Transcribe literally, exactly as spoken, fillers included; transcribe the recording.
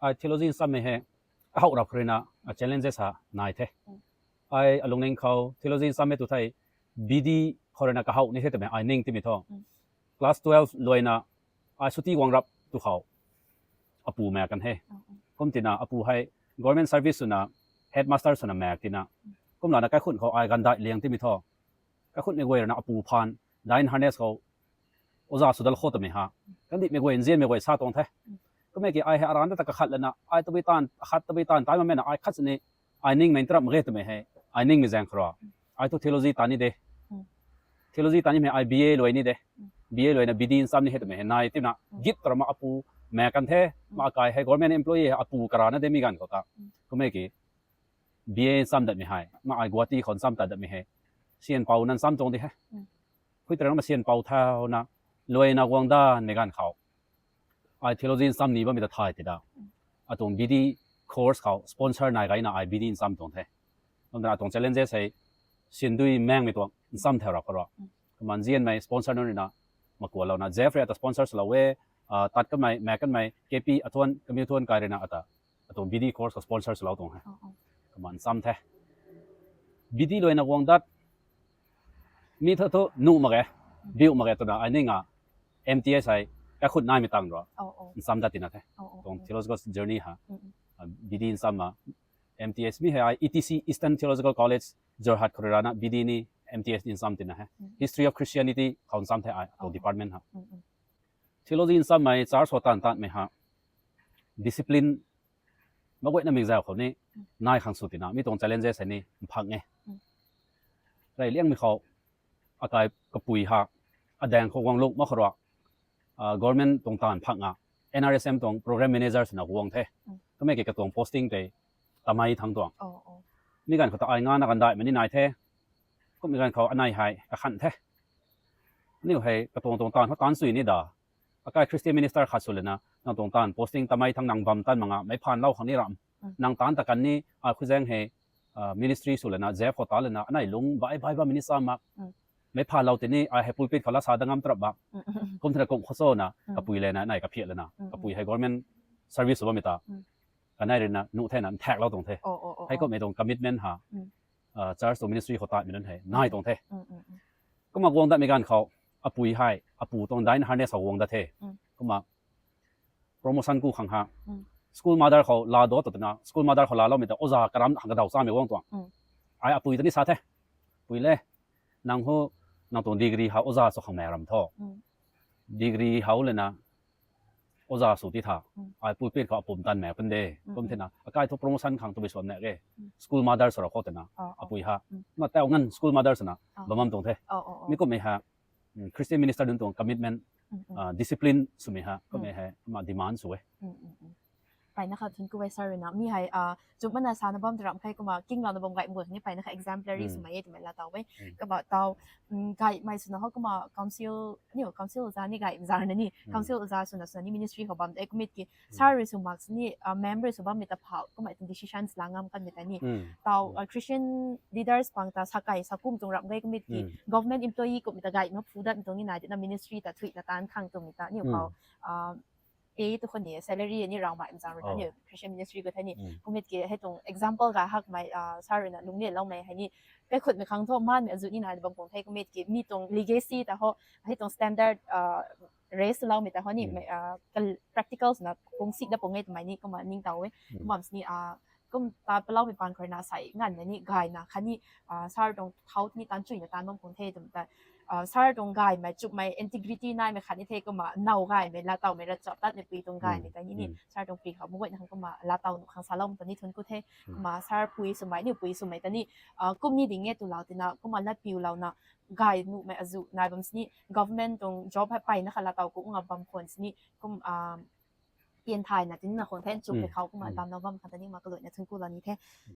Ai theology nsammei hei, kahow rap khou ruina, a challenges ha nai the. Ai alungning khou theology nsammei tu thei, B D khou ruina kahow ni the twmei ai ning timei tho. Class twelve luaina, ai suti guang rap tu khou, apu maek kan he. Kum tina apu hei government service swna, headmaster swna maek tina. Kumlana kaikhun khou ai gandai liang timei tho. Kaikhunmei guay ruina apu phaan, dai harness khou, oja sw dal khou twmei ha. Kandihmei guay, nzianmei guay sa tuang the. Kummei ki ai hei aran ta kakhat lana, ai tabui taanv, akhat tabui taanv, tai mamena ai khat sini, ai ningmei ntarap mak ge twmei hei, ai ningmei zaeng khou rui. Ai thu theology tan ni de. Theology tan nimei ai B A luai ni de. B A luaina B D nsam ni he twmei hei nai tina, git tarama apu maek kan the, ma akai hei government employee hei apu karana de mi ganv khou ta. Kummei ki, B A nsam datmei hei, ma ai Guwahati khou nsam tat datmei hei, sian pou nan nsam tuang di he. Khui tarang ma sian pou thauna, luaina guang danmei ganv khou, ai theology nsam ni bammei ta thay tina, atuang B D course khou sponsor nai gayna ai B D nsam tuang the. Kumna atuang challenges hei, sian dui maengmei tuang nsam thau rap khou rui. Kumna nzianmei sponsor nunc ruina, makualouna, Jeff rui ata sponsor swlou e, tat kanmei, maek kanmei, K P athuan, kamiu thuan kai ruina ata, atuang B D course khou sponsor swlou tuang he. Kumna nsam the. B D luaina guang dat, mi thu thu nuh mak ge, biu mak ge twna ai ning a, M T S hei, kaikhun naimei tang rui. Nsam dat tina the. Tuang theological journey ha, B D nsam ma, M T S mi hei ai E T C, Eastern Theological College, Jorhat khou rui rana B D ni, M T S ni nsam tina he. History of Christianity khou nsam the ai, tuang department ha. Theology nsammei church khou taanv taanmei ha, discipline, maguayna mik zau khou ni, nai khang sw tina, mi tuang challenges hei ni, mphang e. Rey liangmei khou, akai kapui ha, adaeng khou guang luk mak khou rui, government tuang taanv phang a, N R S M tuang program manager swna guang the. Kummei ki katuang posting tei, Tamei thang tuang. Mi ganv khou ta ai ngana gandaimei ni nai the. Kummei ganv khou anei hei kakhan the. Aniu hei katuang tuang taanv khou taanc sui ni da. Akai Christian minister khat sw lana, nang tuang taanv posting Tamei thang nang bam tan mak nga, meic phaanlou khang ni ram. Nang taanc ta kan ni, ai khuzaeng hei, ministry sw lana, Jeff khou ta lana, anei lung bai bai bammei ni sa mak. Meic phaanlou tini, ai hei pulpit khou la sa da ngam tarap bak. Kum thena kum khou chona, kapui lana, anei kaphiat lana, kapui hei government service sw bammei ta. Kanei ruina, nuh thena, nthaeklou tuang the. Heikummei tuang commitment ha, church tuang ministry khou tatmei nunc hei, nai tuang the. Kumna guang datmei ganv khou, apui hei, apu tuang dai harness khou guang dat the. Kumna promotion ku khang ha, school mother khou laa do twna, school mother khou laaloumei ta, oja karam khang kadaw chamei guang tuang. Ai apui ta ni sa the. Pui le, nang hu, nang tuang degree ha oja sw khang mei ram tho. Degree hou lana, oja sw ti tha. Ai pulpit khou apum tan mei pun de. Kum thena, akai thu promotion khang tabui suan mak ge. School mother sw ra khou twna, apui ha. Ma tau ngan school mother swna, bam bam tuang the. Mi kummei ha, Christian minister nunc tuang commitment, discipline swmei ha, kummei hei, kumna demand sw e. Mpeyna kha thun ku e sir ruina, mi hei, chumhmana sana bam taram khe kumna, kinglouna bam gay mbu ni mpeyna kha exemplary swmei e twmei laa taw e. Kumna taw, gaymei swna ho kumna council, aniu council oja ni gay zar na ni, council oja swna swna ni ministry khou bam de kumit ki, sir rui sw mak sini, member sw bammei ta phau, kumna tuang decisions la ngam kanmei ta ni. Taw, Christian leaders pang ta sakai, sakum tuang ram gay kumit ki, government employee kummei ta gay ma phu datmei tuang ni nai tina ministry ta thuina taanc khang twmei ta, aniu khou, pay tu khou ni, salary ni raumei mzang rui ta, aniu Christian ministry khou thei ni. Kumit ki, hei tuang example ga hakmei, sir ruina lungclianloumei hei ni, kaikhutmei khang thu, maanmei azu ni nai bam khang the kumit ki, mi tuang legacy ta ho, hei tuang standard, raise loumei ta ho ni, practicals na kung sik da pung e twmei ni, kumna ningtow e. Kumna sini, kum ta paloumei paan khou ruina sei nganvna ni gayna khatni, sir tuang thau ni taanc chuina taanc bam khang the twmei ta, sir tuang gaymei chumhmei integrity naimei khatni the kumna now gaymei laa tawmei ravchaptatmei pui tuang gaymei ta ni ni, sir tuang pui khou maguayna khang kumna laa taw nuh khang saloumei ta ni thun ku the. Kumna sir pui swmei, aniu pui swmei ta ni, kum ni ding e twlou tina, kumna lat piulouna, gay nuhmei azu nai bam sini, government tuang job hei mpeyna kha laa taw ku nga bam khwan sini, kum, pian thayna tinna khang the, nchumhmei khou kumna damlou bam khang ta ni ma kaluaina thun ku lou ni the.